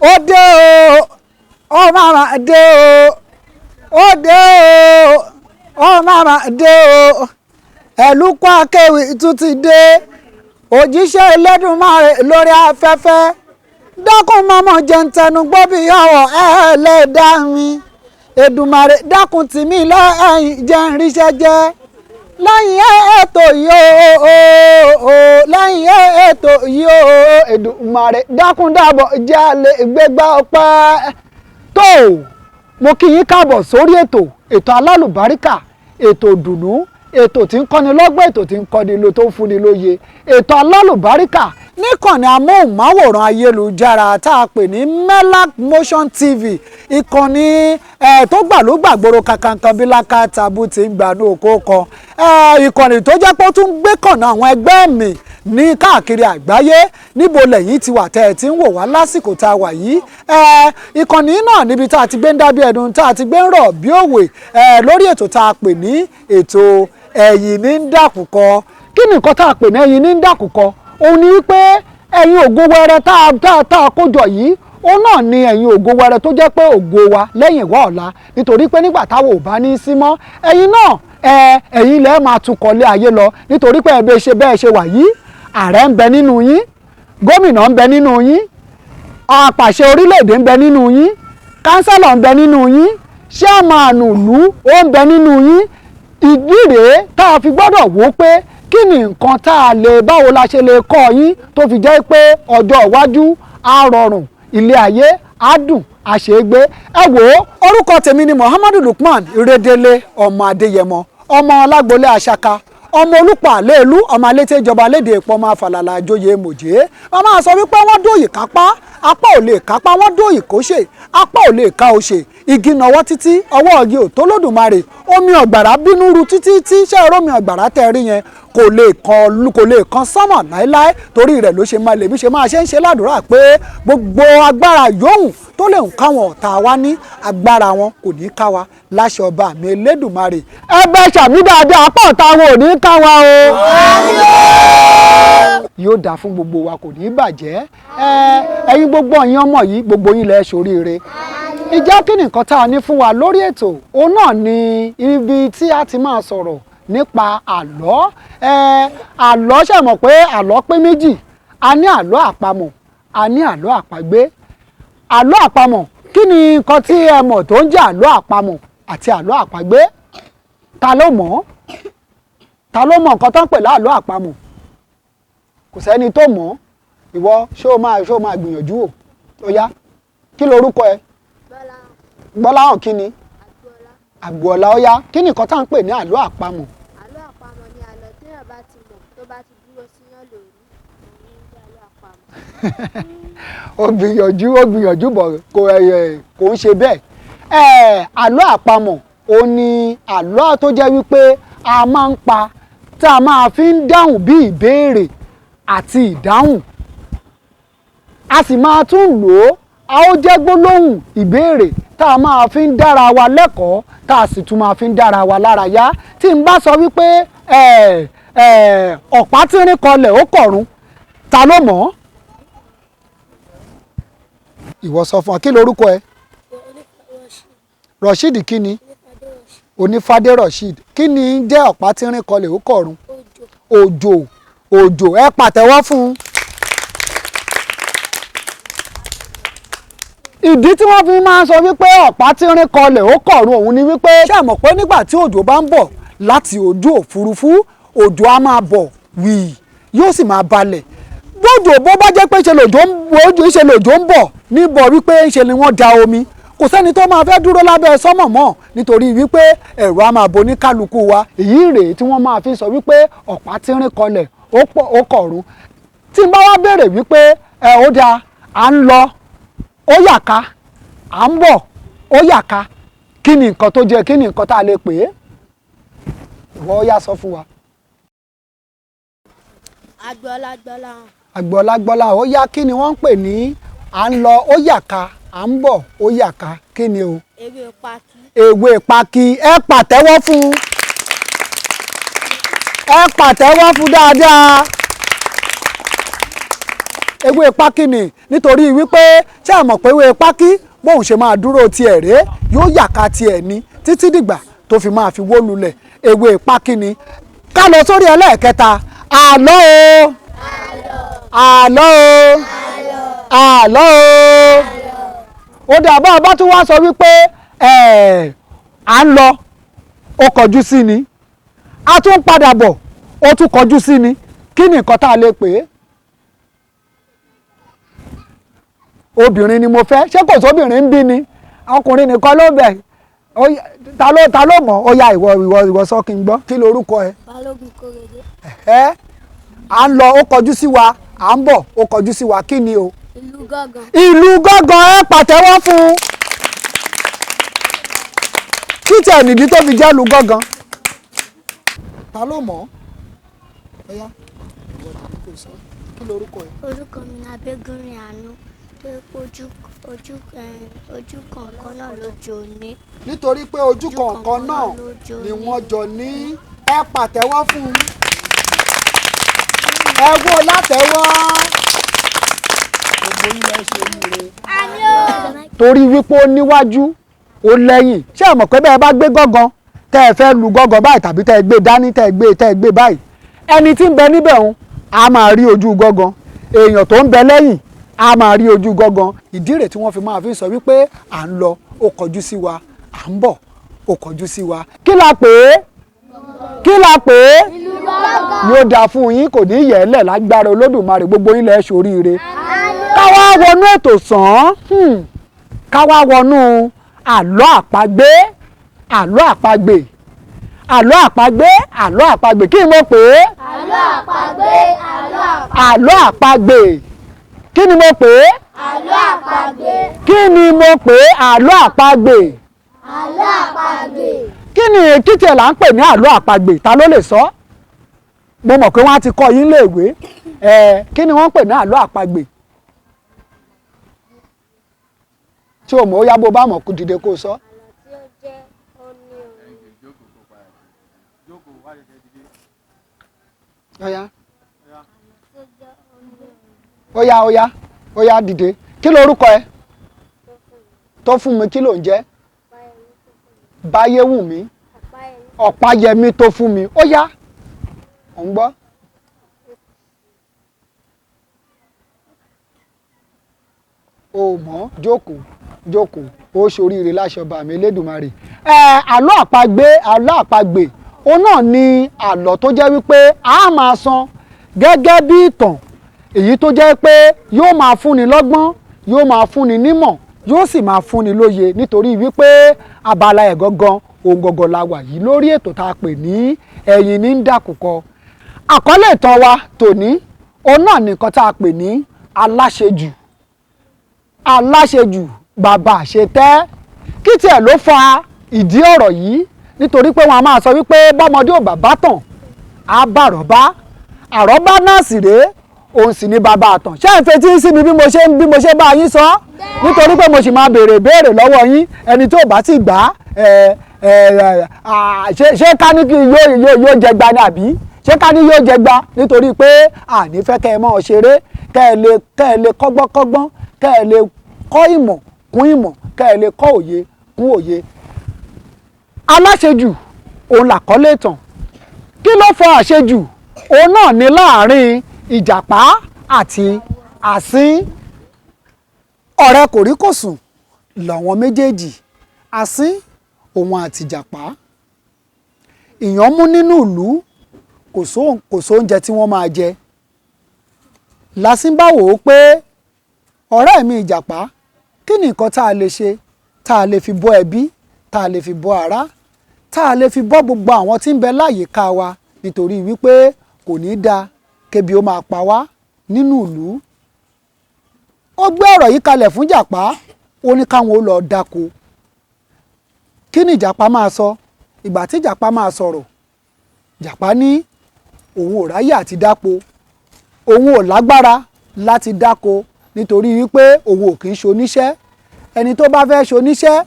Ó dé o, ó máa dé o, ó dé o, ó máa dé o. Ẹ̀lúkọ́ Akéwì tún ti dé, òjíṣẹ́ Ẹlẹ́dùmarè lórí afẹ́fẹ́. Dákun mọ́mọ́ jẹ́ ń tẹnu gbọ́ bí ọ̀rọ̀ ẹlẹ́dàá mi. Èdùmàrè dákun tì mí lẹ́yìn jẹ́ ń ríṣẹ́ jẹ́. Lẹ́yìn ètò yìí o, lẹ́yìn ètò yìí o, Èdùmàrè dákun dábọ̀ jẹ́ lè gbégbá ọpẹ́. Tó mo kí yín káàbọ̀ sórí ètò, ètò alálùbáríkà, ètò ìdùnnú, ètò tí ń kọ́ni lọ́gbọ́n, ètò tí ń kọ́ni lo tó ń fúnni lóye, ètò alálùbáríkà níkànnì amóhùnmáwòrán ayélujára tá a pè ní Melak Motion TV, ìkànnì tó gbàlúgbàgbòrò kankankan bí lákàtàbù ti ń gbanú oko kan, ìkànnì tó jẹ́ pé ó tún gbé kànnà àwọn ẹgbẹ́ mi ní káàkiri àgbáyé. Níbo lẹ́yìn ti wà tẹ́ ẹ ti ń wò wá lásìkò tá a wà yìí? Ìkànnì náà níbi tá a ti gbé ń dábí ẹdun, tá a ti gbé ń rọ̀ bí òwe lórí ètò tá a pè ní ètò ẹ̀yìn ní ń dàkúkọ. Kí ni nǹkan tá a pè ní ẹ̀yìn ní ń dàkúkọ? Òun ni wípé ẹ̀yin ògo wẹrẹ tá a kójọ yìí, òun náà ni ẹ̀yin ògo wẹrẹ tó jẹ́ pé ògo wa lẹ́yìn ìwà ọ̀la, nítorí pé nígbà táwọn ò bá ní í sí mọ́, ẹ̀yin náà ẹ̀yin lẹ́ẹ̀ máa tukọ̀ lé ayé lọ, nítorí pé ẹ bẹ́ẹ̀ ṣe bẹ́ẹ̀ ṣe wà yìí, ààrẹ ń bẹ nínú yín, gómìnà ń bẹ nínú yín, apàṣẹ orílẹ̀-èdè ń bẹ nínú yín, kánsẹ́lọ̀ ń bẹ nínú yín, ṣíàmáànù ìlú ó ń bẹ nínú yín. Ìdí rèé tá a fi gbọ́dọ̀ wò ó pé kí ni nǹkan tá a lè, báwo la ṣe lè kọ́ yín tó fi jẹ́ pé ọjọ́ iwájú á rọrùn, ilé ayé á dùn, á ṣe é gbé. Ẹ wò ó, orúkọ tèmi ni Muhammadu Lukman Ìrèdèlé ọmọ Adéyẹmọ, ọmọ Alágbolé Àṣàkà, ọmọ olùpà léèlú, ọmọ alétí ìjọba léde èpò, ọmọ afàlàlà àjòyè mòjé. Wọ́n máa sọ wípé wọ́n dóyè kápá, apá ò lè kápá, wọ́n dóyè kóṣe, apá ò lè ká òṣè. Igi nàwọ́ títí ọwọ́ igi ò tó lódùmarè. Omi ọ̀gbàrá bínú ru títí tí ṣé ẹ̀rọ omi ọ̀gbàrá tẹ́ rí yẹn kò lè kan sánmọ̀ láéláé. Torí rẹ̀ ló ṣe máa lèmi ṣe máa ṣe ń ṣe ládùúrà pé gbogbo agbára yòówù tó lè ń káwọn ọ̀tá wa ní, agbára wọn kò ní ká wa láṣẹ ọba mi Elédùmarè. Ẹ bẹ ṣàmì dáadáa, apá ọ̀tá wọn ò ní ká wa o. Yóò dáa fún gbogbo wa, kò ní bàjẹ́. Ẹ̀yin gbogbo ẹ̀yin ọmọ yìí, gbogbo yín lẹ ṣoríire. Ìjà kí ni nǹkan tá a ní fún wa lórí ètò? Òun náà ni ibi tí a ti máa sọ̀rọ̀ nípa àlọ́. Àlọ́, ṣe mọ̀ pé àlọ́ pé méjì. A ní àlọ́ àpamọ̀, a ní àlọ́ àpagbé. Àlọ́ àpamọ̀, kí ni nǹkan tí ẹ mọ̀ tó ń jẹ́ àlọ́ àpamọ̀ àti àlọ́ àpagbé? Ta ló mọ̀? Ta ló mọ̀ nǹkan tó ń pè láàlọ́ àpamọ̀? Kò sẹ́ni tó mọ̀. Ìwọ ṣé o máa gbìyànjú o? Ó yá, kí lorúkọ ẹ? Gbọ́láhàn. Kí ni? Àgbọ̀ọ́lá. Ó yá, kí ni nǹkan tá à ń pè ní àlọ́ àpamọ̀? Àlọ́ àpamọ̀ ni àlọ́ téèyàn bá ti mọ̀ tó bá ti dúró síyàn lórí, òun ní jẹ́ àlọ́ àpamọ̀. Ó gbìyànjú bọ̀, kò ń ṣe bẹ́ẹ̀. Àlọ́ àpamọ̀ ó ní àlọ́ tó jẹ́ wípé a máa ń pa tá a máa fi ń dáhùn bí ìbéèrè àti ìdáhùn. A sì máa tún lò ó, a ó jẹ́ gbólóhùn ìbéèrè tá a máa fi ń dára wa lẹ́kọ̀ọ́, tá a sì tún máa fi ń dára wa lára yá. Tí n bá sọ wípé ọ̀pá tínrín kọlẹ̀ ó kọ̀run, ta ló mọ̀ ọ́? Ìwọ sọ fún wa, kí lorúkọ ẹ? Rasheed. Kí ni? Onífádé Rasheed. Kí ni ń jẹ́ ọ̀pá tínrín kọlẹ̀ ó kọ̀run? Òjò. Òjò. Ẹ pàtẹ́wọ́ fún un. Ìdí tí wọ́n fi máa ń sọ wípé ọ̀pá tínrín kọlẹ̀ ó kọ̀run òun ni wípé ṣé ẹ mọ̀ pé nígbà tí òjò bá ń bọ̀ láti ojú òfurufú, òjò á máa bọ̀ wìí, yóò sì máa balẹ̀. Bójò bó bá jẹ́ pé ṣe lòjò ń bọ̀ níbọ̀ wípé ṣe ni wọ́n da omi, kò sẹ́ni tó máa fẹ́ dúró lábẹ́ sọ́mọ̀ mọ́, nítorí wípé ẹ̀rọ á máa bo ní kálukú wa. Èyí rèé tí wọ́n máa fi sọ wípé ọ̀pá tínrín kọlẹ̀ ó kọ̀run. Tí n bá wá béèrè wípé ẹ ó dáa, à ń lọ ó yàká, à ń bọ̀ ó yàká, kí ni nǹkan tó jẹ́, kí ni nǹkan tá a lè pè é? Ìwọ ó yá sọ fún wa. Agbọ́lá Gbọ́láhàn. Agbọ́lá Gbọ́láhàn. Ó yá, kí ni wọ́n ń pè ní à ń lọ ó yàká, à ń bọ̀ ó yàká? Kí ni o? Ewé pákí. Ewé pákí. Ẹ pàtẹ́wọ́ fún, ẹ pàtẹ́wọ́ fún dáadáa. Ewé pákí ni, nítorí wípé ṣé ẹ mọ̀ pé ewé pákí bóun ṣe máa dúró tiẹ̀ rèé, yóò yàká tiẹ̀ ni títí dìgbà tó fi máa fi wó lulẹ̀. Ewé pákí ni. Ká lọ sórí ẹlẹ́ẹ̀kẹta. Àlọ́ o, àlọ́ o, àlọ́ o. Ó dà bá a bá tún wá sọ wípé à ń lọ, ó kọjú sí ni, a tún padà bọ̀, ó tún kọjú sí ni, kí ni nǹkan tá a lè pè é? Obìnrin ni mo fẹ́. Ṣé kò sóbìnrin ń bí ni? Ọkùnrin nìkan ló bẹ̀. Ta ló mọ̀? Ó yá, ìwọ ìwọ ìwọ sọ kí n gbọ́. Kí lorúkọ ẹ? Balógun Kórèdé. Ẹ à ń lọ, ó kọjú sí wa, à ń bọ̀, ó kọjú sí wa, kí ni o? Ìlú gángan. Ìlú gángan. Ẹ pàtẹ́wọ́ fún un. Kí tiẹ̀ nìdí tó fi jẹ́ ìlú gángan? Ta ló mọ̀? Ó yá, ìwọ tàbí kò sọ. Kí lorúkọ ẹ? Orúkọ mi ni Abégúnrin Àánú, tó ojú ojú ojú kọ̀ọ̀kan náà ló jọ ní. Nítorí pé ojú kọ̀ọ̀kan náà ni wọ́n jọ ní. Ẹ pàtẹ́wọ́ fún un. Ẹ wó látẹ́wọ́. Gbogbo yín lẹ ṣe oríire. Torí wípé ó níwájú, ó lẹ́yìn. Ṣé ẹ mọ̀ pé bẹ́ẹ̀ bá gbé gángan, tẹ́ ẹ fẹ́ lu gángan báyìí, tàbí tẹ́ ẹ gbé dání, tẹ́ ẹ gbé báyìí, ẹni tí ń bẹ níbẹ̀ òun a máa rí ojú gángan, èèyàn tó ń bẹ lẹ́yìn a máa rí ojú gángan. Ìdí rẹ̀ tí wọ́n fi máa fi sọ wípé à ń lọ, ó kọjú sí wa, à ń bọ̀, ó kọjú sí wa. Kí la pè é? Kí la pè é? Yóò dáa fún yín, kò ní yẹ̀ ẹ́ lẹ̀ lágbára Olódùmarè. Gbogbo yín lẹ́ ṣoríire. Ká wá wọnú ètò sàn án, ká wá wọnú àlọ́ àpagbé, àlọ́ àpagbè, àlọ́ àpagbé, àlọ́ àpagbè. Kí ni mo pè é? Àlọ́ àpagbé, àlọ́ Àlọ́ àpagbè. Kí ni mo pè é? Àlọ́ àpagbé. Kí ni mo pè é? Àlọ́ àpagbè. Àlọ́ àpagbè. Kí ni kí tiẹ̀ là ń pè ní àlọ́ àpagbè? Ta ló lè sọ? Mo mọ̀ pé wọ́n á ti kọ́ yín léèwé. Ẹ̀ kí ni wọ́n ń pè ní àlọ́ àpagbè? Tí o mọ̀, ó yá, bó bá mọ̀, kó dìde kó sọ. Àlọ́ tí ó jẹ́ ó ní orin. Ó yá. Tí ó jẹ́ ó ní orin. Ó yá, ó yá, ó yá, dìde. Kí lorúkọ ẹ? Tó fún mi. Tó fún mi. Kí ló ń jẹ́? Báyẹmí tó fún mi. Báyé wù mí. Ọ̀páyẹmí. Ọ̀páyẹmí tó fún mi. Ó yá, ò ń gbọ́. O mọ̀, jókòó, jókòó, ó ṣoríire láṣọba mi Elédùmarè. Ẹ àlọ́ àpagbé, àlọ́ àpagbè, òun náà ni àlọ́ tó jẹ́ wípé a máa san gẹ́gẹ́ bí ìtàn, èyí tó jẹ́ pé yóò máa fúnni lọ́gbọ́n, yóò máa fúnni nímọ̀, yóò sì máa fúnni lóye, nítorí wípé abala ẹ̀ gangan òun gangan la wà yìí lórí ètò tá a pè ní Ẹ̀yìn ní ń dàkùkọ. Àkọlé ìtàn wa tòní, òun náà nìkan tá a pè ní aláṣejù, aláṣejù bàbá àṣetẹ́. Kí tiẹ̀ ló fa ìdí ọ̀rọ̀ yìí? Nítorí pé wọn a máa sọ wípé bọ́mọdé ò bàbá tàn, á bá àrọ́bá. Àrọ́bá náà sì rèé, òun sì ní bàbá àtàn. Ṣé ẹ̀ ń fetí sí mi bí mo ṣe bá yín sọ? Nítorí pé mo sì máa béèrè béèrè lọ́wọ́ yín. Ẹni tó bá sì gbà á, ẹ ẹ ṣé ká ní kí yóò jẹ gba ni, àbí ṣé ká ní yóò jẹ gba? Nítorí pé àní fẹ́ kẹ́ ẹ mọ́ ṣeré, kẹ́ ẹ lè kọ́gbọ́n kọ́gbọ́n, kẹ́ ẹ lè kọ́ ìmọ̀ kún ìmọ̀, kẹ́ ẹ lè kọ́ òye kún òye. Aláṣejù òun làkọ́lé ìtàn. Kí ló fa àṣejù? Òun náà ní láàrin ìjàpá àti asín. Ọ̀rẹ́ kòríkòsùn làwọn méjèèjì, asín òun àti ìjàpá. Ìyàn mú nínú ìlú, kò sóúnjẹ tí wọ́n máa jẹ. Lásìn bá wò ó pé, ọ̀rẹ́ mi ìjàpá, kí ni nǹkan tá a lè ṣe, tá a lè fi bọ́ ẹbí, tá a lè fi bọ́ ará, tá a lè fi bọ́ gbogbo àwọn tí ń bẹ láyìíká wa? Nítorí wípé kò ní í dáa kébi ó máa pa wá nínú ìlú. Ó gbé ọ̀rọ̀ yìí kalẹ̀ fún ìjàpá, ó ní káwọn ó lọ dáko. Kí ni ìjàpá máa sọ? Ìgbà tí ìjàpá máa sọ̀rọ̀, ìjàpá ní òun ò ráyè àti dáko, òun ò lágbára láti dáko, nítorí wípé òun ò kì í ṣoníṣẹ́. Ẹni tó bá fẹ́ ṣoníṣẹ́,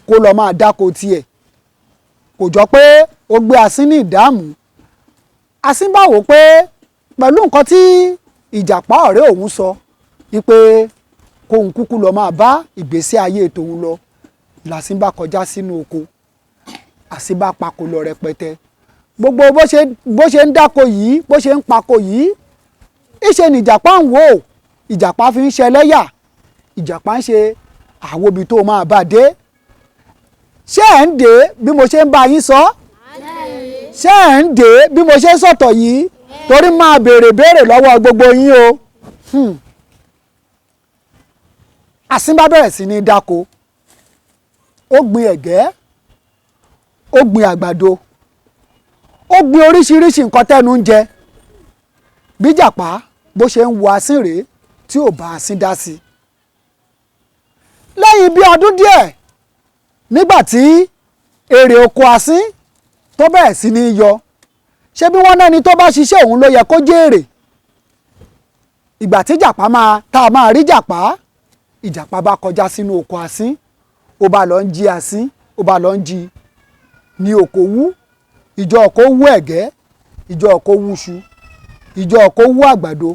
kó lọ máa dáko tiẹ̀. Kò jọ pé ó gbé asín ní ìdáàmú. Asín bá wò pé pẹ̀lú nǹkan tí ìjàpá ọ̀rẹ́ òun sọ. Wípé kóun kúkú lọ máa bá ìgbésí ayé tòun lọ. Làsín bá kọjá sínú oko, àsín bá pako lọ rẹpẹtẹ. Gbogbo bó ṣe ń dáko yìí, bó ṣe ń pako yìí, ìṣe nìjàpá ń wò ó. Ìjàpá fi ń ṣẹlẹ́yà, ìjàpá ń ṣe àwòbí tó máa bá dé. Ṣé ẹ̀ ń dé bí mo ṣe ń bá yín sọ? Ṣé ẹ̀ ń dé bí mo ṣe ń sọ̀tọ̀ yìí? Torí máa béèrè béèrè lọ́wọ́ gbogbo yín o. Àsín bá bẹ̀rẹ̀ sí ní dáko. Ó gbin ẹ̀gẹ́, ó gbin àgbàdo, ó gbin oríṣiríṣi nǹkan tẹ́nu ń jẹ. Bí jàpá bó ṣe ń wo asín rèé tí ò bá asín dá sí. Lẹ́yìn bí ọdún díẹ̀, nígbà tí èrè oko asín tó bẹ̀rẹ̀ sí ní yọ, ṣé bí wọ́n náà ni tó bá ṣiṣẹ́ òun ló yẹ kó jèrè. Ìgbà tí jàpá máa tá a máa rí jàpá, ìjàpá bá kọjá sínú oko asín, ó bá lọ ń jí asín, ó bá lọ ń jí ní oko wú. Ìjọ kó wú ẹ̀gẹ́, ìjọ kó wú iṣu, ìjọ kó wú àgbàdo,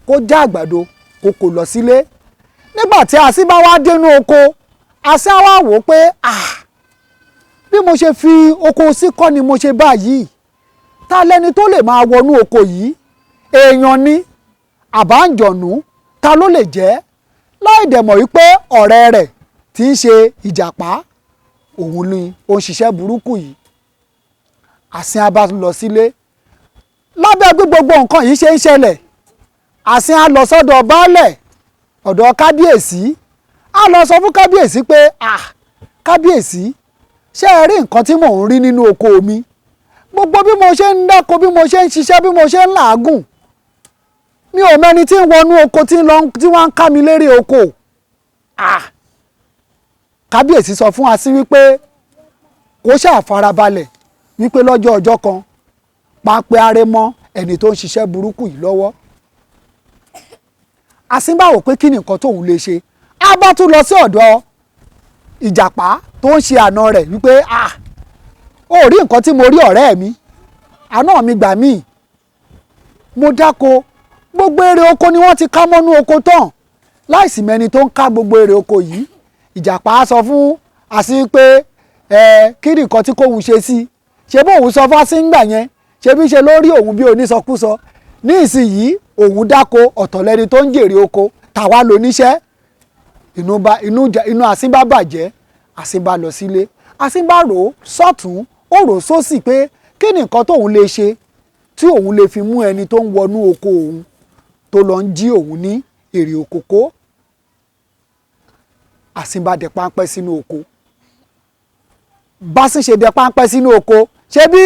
kó já àgbàdo, kó kó lọ sílé. Nígbà tí asín bá wá dénú oko, asín á wá wò ó pé, ah, bí mo ṣe fi oko sí kọ́ ni mo ṣe báyìí. Ta lẹni tó lè máa wọnú oko yìí? Èèyàn ni àbáǹjọ̀nú? Ta ló lè jẹ́? Láì dẹ̀ mọ̀ wípé ọ̀rẹ́ rẹ̀ tí ń ṣe ìjàpá òun ni ó ń ṣiṣẹ́ burúkú yìí. Àsín á bá lọ sílé. Lábẹ́ bí gbogbo nǹkan yìí ṣe ń ṣẹlẹ̀, àsín á lọ sọ́dọ̀ baálẹ̀, ọ̀dọ̀ kábíyèsí. Á lọ sọ fún kábíyèsí pé, ah, kábíyèsí, ṣé ẹ rí nǹkan tí mò ń rí nínú oko mi? Gbogbo bí mo ṣe ń dáko, bí mo ṣe ń ṣiṣẹ́, bí mo ṣe ń làágùn, mi ò mẹ́ni tí ń wọnú oko tí ń lọ tí wọ́n ń ká mi lérè oko. Ah, kábíyèsí sọ fún asín wípé kó ṣáà farabalẹ̀, wípé lọ́jọ́ ọjọ́ kan, pápẹ́ aré mọ́ ẹni tó ń ṣiṣẹ́ burúkú yìí lọ́wọ́. Asín bá wò pé kí ni nǹkan tóun lè ṣe. Á bá tún lọ sí ọ̀dọ̀ ìjàpá tó ń ṣe àna rẹ̀ wípé, ah, ó rí nǹkan tí mo rí, ọ̀rẹ́ mi, àná mi, gbà mí. Mo dáko, gbogbo èrè oko ni wọ́n ti ká mọ́nú oko tán, láìsí mẹ́ni tó ń ká gbogbo èrè oko yìí. Ìjàpá sọ fún asín pé ẹ kí ni nǹkan tí kóun ṣe sí? Ṣé bóun sọ fásín gbà yẹn, ṣé bí ṣe ló rí òun bí onísọkúsọ. Ní ìsinyìí, òun dáko, ọ̀tọ̀ lẹni tó ń jèrè oko, tàwa lóníṣẹ́. Inú bá inú inú asín bá bàjẹ́. Asín bá lọ sílé. Asín bá rò ó sọ́tún, ó rò ó sósì pé kí ni nǹkan tóun lè ṣe tí òun lè fi mú ẹni tó ń wọnú oko òun tó lọ ń jí òun ní èrè oko kó. Asín bá dẹ páńpẹ́ sínú oko. Básín ṣe dẹ páńpẹ́ sínú oko, ṣé bí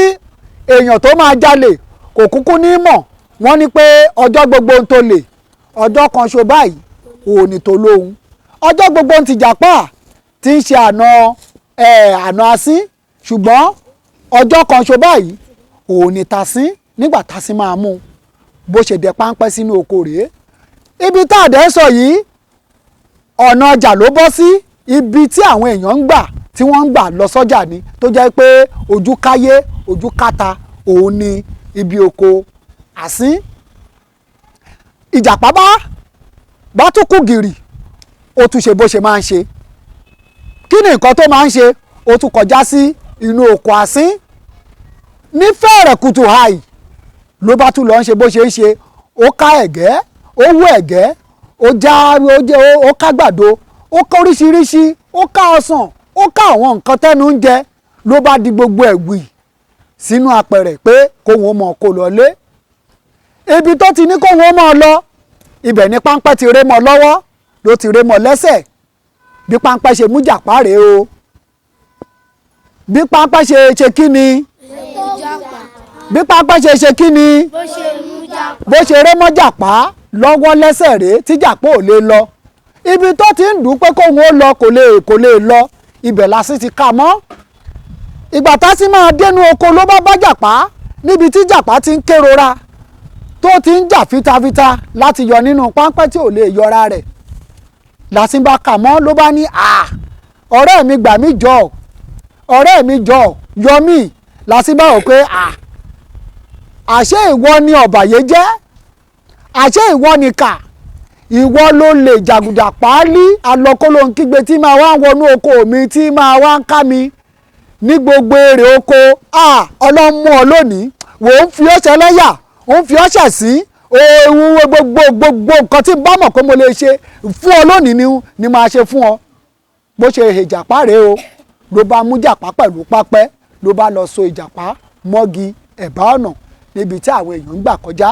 èèyàn tó máa jalè kò kúkú ní mọ̀ wọ́n ní pé ọjọ́ gbogbo ń tó lè, ọjọ́ kan ṣo báyìí òní tó lóhun. Ọjọ́ gbogbo ń tìjàpá tí ń ṣe àna ẹ̀ àna asín, ṣùgbọ́n ọjọ́ kan ṣo báyìí òní tasín. Nígbà tasín máa mú un, bó ṣe dẹ páńpẹ́ sínú oko rèé. Ibi tá a dẹ̀ ń sọ yìí, ọ̀nà ọjà ló bọ́ sí, ibi tí àwọn èèyàn ń gbà tí wọ́n ń gbà lọ sọ́jà ni, tó jẹ́ pé ojú káyé ojú káta òun ni ibi oko àsín. Ìjàpá bá tún kú gìrì, ó tún ṣe bó ṣe máa ń ṣe. Kí ni nǹkan tó máa ń ṣe? Ó tún kọjá sí inú oko àsín ní fẹ̀rẹ̀ kùtù hàì, ló bá tún lọ ń ṣe bó ṣe ń ṣe. Ó ká ẹ̀gẹ́, ó wú ẹ̀gẹ́, ó já, ó jẹ, ó ká gbàdo, ó ká oríṣiríṣi, ó ká ọsàn, ó ká àwọn nǹkan tẹ́nu ń jẹ. Ló bá di gbogbo ẹ̀ wì sínú apẹ̀rẹ̀ pé kóun ó mọ̀ kó lọ lé. Ibi tó ti ní kóun ó mọ̀ lọ, ibẹ̀ ni páńpẹ́ ti ré mọ́ lọ́wọ́, ló ti ré mọ́ lẹ́sẹ̀. Bí páńpẹ́ ṣe mú jàpá rèé o. Bí páńpẹ́ ṣe ṣe kí ni? Bí páńpẹ́ ṣe ṣe kí ni? Bó ṣe ré mọ́ jàpá lọ́wọ́ lẹ́sẹ̀ rèé tí jàpá ò lè lọ. Ibi tó ti ń dùn pé kóun ó lọ, kò lè lọ, ibẹ̀ lásì ti ká mọ́. Ìgbà tá sì máa dénú oko, ló bá bá jàpá níbi tí jàpá ti ń kérora, tó ti ń jà fitafita láti yọ nínú páńpẹ́ tí ò lè yọra rẹ̀. Lásì bá kà mọ́, ló bá ní, à, ọ̀rẹ́ mi, gbà mí jọ, ọ̀rẹ́ mi, jọ yọ mí. Lásì bá wò pé, à, àṣé ìwọ ni ọ̀bàyéjẹ́? Àṣé ìwọ nìkà? Ìwọ ló lè jàgùdà páálí alọ́kólóhunkígbe tí máa wá ń wọnú oko mi, tí máa wá ń ká mi ní gbogbo èrè oko. Ọlọ́run mú ọ lónìí, wò ó ń fi ọ́ ṣẹlẹ́yà, ó ń fi ọ́ ṣẹ̀sín. Ohun gbogbo nǹkan tí n bá mọ̀ pé mo lè ṣe fún ọ lónìí ni máa ṣe fún ọ. Bó ṣe ìjàpá rèé o, ló bá mú jàpá pẹ̀lú pápẹ́, ló bá lọ so ìjàpá mọ́gi ẹ̀bá ọ̀nà níbi tí àwọn èèyàn ń gbà kọjá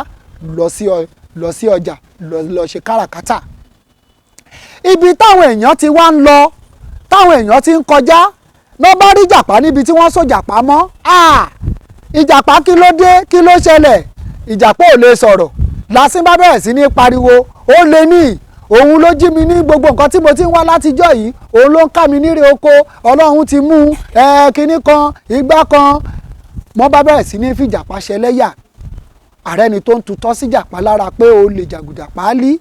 lọ sí ọjà lọ ṣe káràkátà. Ibi táwọn èèyàn ti wá ń lọ, táwọn èèyàn ti ń kọjá, lọ bá rí ìjàpá níbi tí wọ́n so ìjàpá mọ́. Ìjàpá, kí ló dé? Kí ló ṣẹlẹ̀? Ìjàpá ò lè sọ̀rọ̀. Lásìn bá bẹ̀rẹ̀ sí ní pariwo, ó lè ní òun ló jí mi ní gbogbo nǹkan tí mo ti ń wá látijọ́ yìí, òun ló ń ká mi nírè oko, Ọlọ́run ti mú kinní kan igbá kan. Wọ́n bá bẹ̀rẹ̀ sí ní fìjàpá ṣẹlẹ́yà. Ààrẹ ni tó ń tutọ́ sí jàpá lára pé ó lè jàgùdà páálí.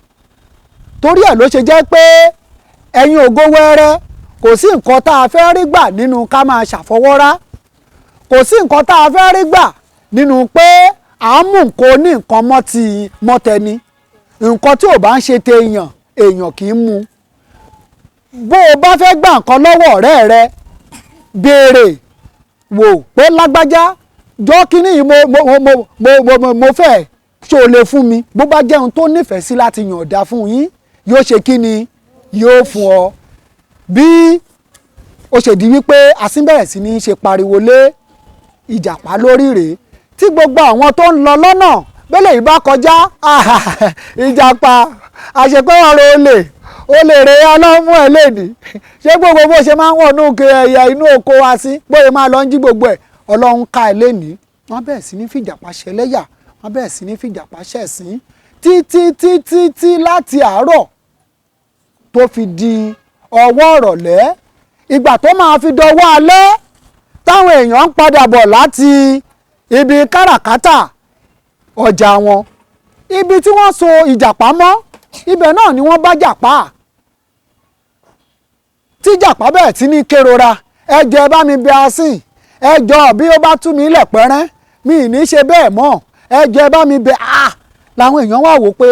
Torí ẹ̀ ló ṣe jẹ́ pé ẹ̀yin ògo wẹ́rẹ́, kò sí nǹkan tá a fẹ́ rí gbà nínú ká máa ṣàfọwọ́rá, kò sí nǹkan tá a fẹ́ rí gbà nínú pé à ń mú nǹkan ní nǹkan mọ́ ti mọ́tẹni. Nǹkan tí ò bá ń ṣe tèèyàn, èèyàn kì í mú. Bó o bá fẹ́ gbà nǹkan lọ́wọ́ ọ̀rẹ́ rẹ, béèrè wò pé lágbájá, jọ kínní yìí mo fẹ́, ṣó o lè fún mi? Bó bá jẹun tó nífẹ̀ẹ́ sí láti yànda fún yín, yóò ṣe kí ni, yóò fún ọ. Bí ó ṣe di wípé asín bẹ̀rẹ̀ sí ní ṣe pariwo lé ìjàpá lórí rèé, tí gbogbo àwọn tó ń lọ lọ́nà bẹ́lẹ̀ yìí bá kọjá, ìjàpá àṣepẹ́ wọn ro olè rè ọlọ́mú ẹ̀ lẹ́nìí. Ṣé gbogbo bó ṣe máa ń wọnú ẹ̀yà inú oko wa sí, bóyá máa lọ ń jí gbogbo ẹ̀, Ọlọ́run ká ẹ lẹ́nìí. Wọ́n bẹ̀rẹ̀ sí ní fìjàpá ṣẹlẹ́yà, wọ́n bẹ̀rẹ̀ sí ní fìjàpá ṣẹ̀sín títí títí tí láti àárọ̀ tó fi di ọwọ́ ìrọ̀lẹ́. Ìgbà tó máa fi dọwọ́ alẹ́, táwọn èèyàn ń padà bọ̀ láti ibi káràkátà ọjà wọn, ibi tí wọ́n so ìjàpá mọ́, ibẹ̀ náà ni wọ́n bá jàpá. Tí jàpá bẹ̀rẹ̀ tí ní kérora, ẹ jọ̀ọ́ ẹ bá mi bẹ̀ asín, ẹ jọ̀ọ́ bí ó bá tú mi lẹ̀ pẹ́rẹ́, mi ì ní ṣe bẹ́ẹ̀ mọ́, ẹ jọ̀ọ́ ẹ bá mi bẹ̀. Làwọn èèyàn wá wò pé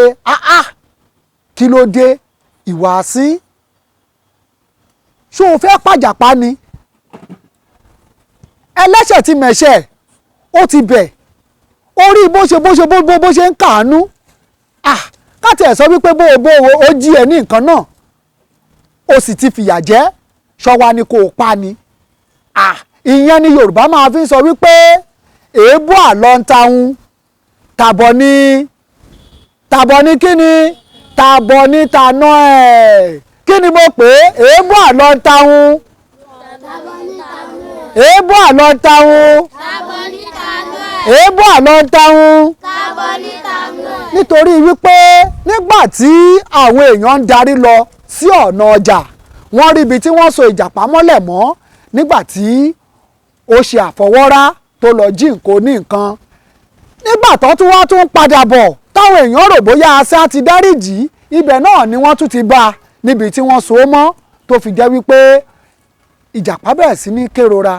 kí ló dé ìwà asín, ṣó o fẹ́ pàjàpá ni? Ẹlẹ́ṣẹ̀ ti mẹ̀ṣẹ̀, ó ti bẹ̀, orí bó ṣe bó ṣe bó ṣe ń kàánú. Káti ẹ̀ sọ wípé bó o bó o jí ẹ ní nǹkan náà, o sì ti fìyà jẹ, ṣọwa ni kò pa ni. Ìyẹn ni Yorùbá máa fi ń sọ wípé èébú àlọ́ ń tahun, tàbọ̀ ni tàbọ̀ ni kí ni tàbọ̀ ni tàná ẹ̀. Kí ni mo pè é? Èébú àlọ́ ń tahun, èébú àlọ́ ń tahun, èébú àlọ́ ń tahun. Nítorí wípé nígbà tí àwọn èèyàn ń darí lọ sí ọ̀nà ọjà, wọ́n rí ibi tí wọ́n so ìjàpá mọ́lẹ̀ mọ́ nígbà tí ó ṣe àfọwọ́rá tó lọ jí nǹkan ní nǹkan. Nígbà tó tún wá tún padà bọ̀, táwọn èèyàn rò bóyá asá ti dáríjì, ibẹ̀ náà ni wọ́n tún ti bá a níbi tí wọ́n so mọ́, tó fi jẹ́ wípé ìjàpá bẹ̀rẹ̀ sí ní kérora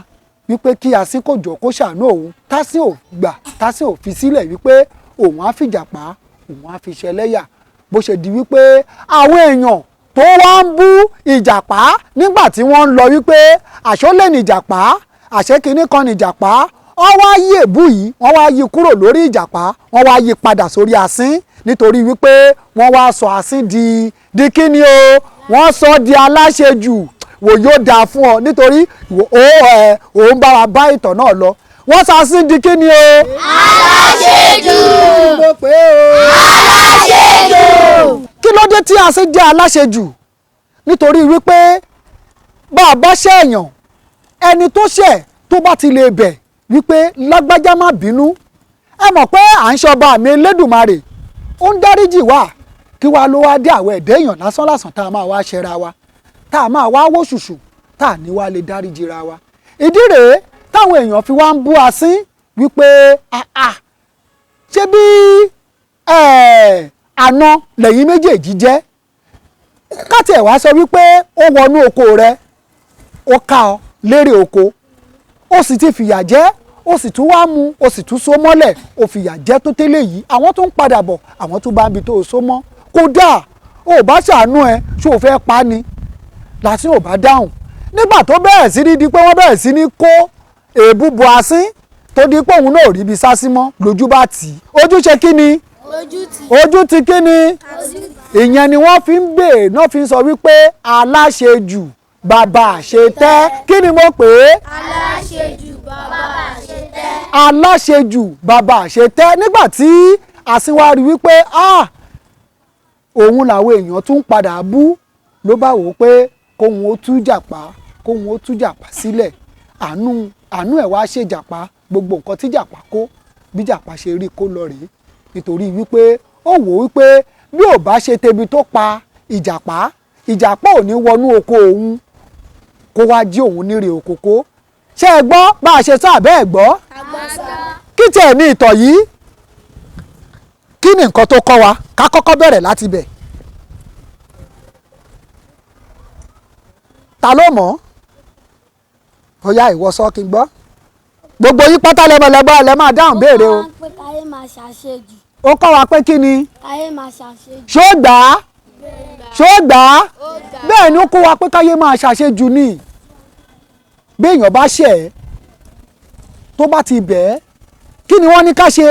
wípé kí asín kò jọ kó ṣàánú òun. Tásín ò gbà, tásín ò fi sílẹ̀ wípé òun á fìjàpá, òun á fi ṣẹlẹ́yà. Bó ṣe di wípé àwọn èèyàn tó wá ń bú ìjàpá nígbà tí wọ́n ń lọ wípé àṣọlẹ̀ ní ìjàpá, àṣẹ kìíní kan ní ìjàpá, wọ́n wá yí èbú yìí, wọ́n wá yí kúrò lórí ìjàpá, wọ́n wá yí padà sórí asín, nítorí wípé wọ́n wá sọ asín di kíni o, wọ́n sọ di aláṣejù. Wò yóò dáa fún ọ, nítorí òun bá wa bá ìtàn náà lọ. Wọ́n sọ asín di kíni o? Aláṣejù. Mo pè é o. Aláṣejù. Kí ló dé tí asín jẹ́ aláṣejù? Nítorí wípé bá a bá ṣẹ̀ èèyàn, ẹni tó ṣẹ̀ tó bá ti lè bẹ̀ wípé lágbájá má bínú, ẹ mọ̀ pé à ń ṣọba mi Elédùmarè, ó ń dáríjì wá, kí wá ló wá dé àwọn ẹ̀dá èèyàn lásán lásán tá a máa wá ṣẹra wa, tá a máa wá wò ṣùṣù, tá a ní wá lè dáríjì ra wa. Ìdí rèé táwọn èèyàn fi wá ń bú asín wípé àà ṣé bí àna lẹ́yìn méjèèjì jẹ́. Káti ẹ̀ wá sọ wípé ó wọnú oko rẹ, ó ká ọ lérè oko, ó sì ti fìyà jẹ, ó sì tún wá mú, ó sì tún so mọ́lẹ̀, ó fìyà jẹ tó tẹ́lẹ̀ yìí, àwọn tó ń padà bọ̀, àwọn tó bá ń bi tó so mọ́. Kódà Ò bá ṣàánú ẹ, ṣó o fẹ́ pa ni? Làsín ò bá dáhùn. Nígbà tó bẹ̀rẹ̀ sí ní di pé wọ́n bẹ̀rẹ̀ sí ní kó èébú bo asín, tó di pé òun náà ò ríbi sá sí mọ́, lójú bá tì í. Ojú ṣe kí ni? Ojú ti kí ni? Ìyẹn ni wọ́n fi ń bèè náà fi ń sọ wípé aláṣejù bàbá àṣetẹ́. Kí ni mo pè é? Aláṣejù bàbá àṣetẹ́. Aláṣejù bàbá àṣetẹ́. Nígbà tí asín wá rí wípé òun làwọn èèyàn tún padà bú, ló bá wò ó pé kóun ó tú jàpá, kóun ó tú jàpá sílẹ̀. Àánú ẹ̀ wá ṣe jàpá, gbogbo nǹkan tí jàpá kó, bí jàpá ṣe rí kó lọ rèé. Nítorí wípé ó wò ó wípé bí ò bá ṣe tebi tó pa ìjàpá, ìjàpá ò ní wọnú oko òun kó wá jí òun nírè oko kó. Ṣé ẹ gbọ́ bá a ṣe sọ àbẹ́ ẹ̀ gbọ́? Kí tiẹ̀ ní ìtọ̀ yìí? Kí ni nǹkan tó kọ́ wa? Ká kọ́kọ́ bẹ̀rẹ̀ láti bẹ̀. Ta ló mọ̀? Ó yá, ìwọ sọ kí n gbọ́. Gbogbo yín pátá lẹ́mọ̀lẹ́gbọ́ lẹ́ máa dáhùn béèrè o. Ó kọ́ wa pé káyé máa ṣàṣejù. Ó kọ́ wa pé kí ni? Káyé máa ṣàṣejù. Ṣó gbà á? Ṣó gbà á? Bẹ́ẹ̀ ni, ó kọ́ wa pé káyé máa ṣàṣejù ni. Bí èèyàn bá ṣẹ̀ ẹ́, tó bá ti bẹ̀ ẹ́, kí ni wọ́n ní ká ṣe?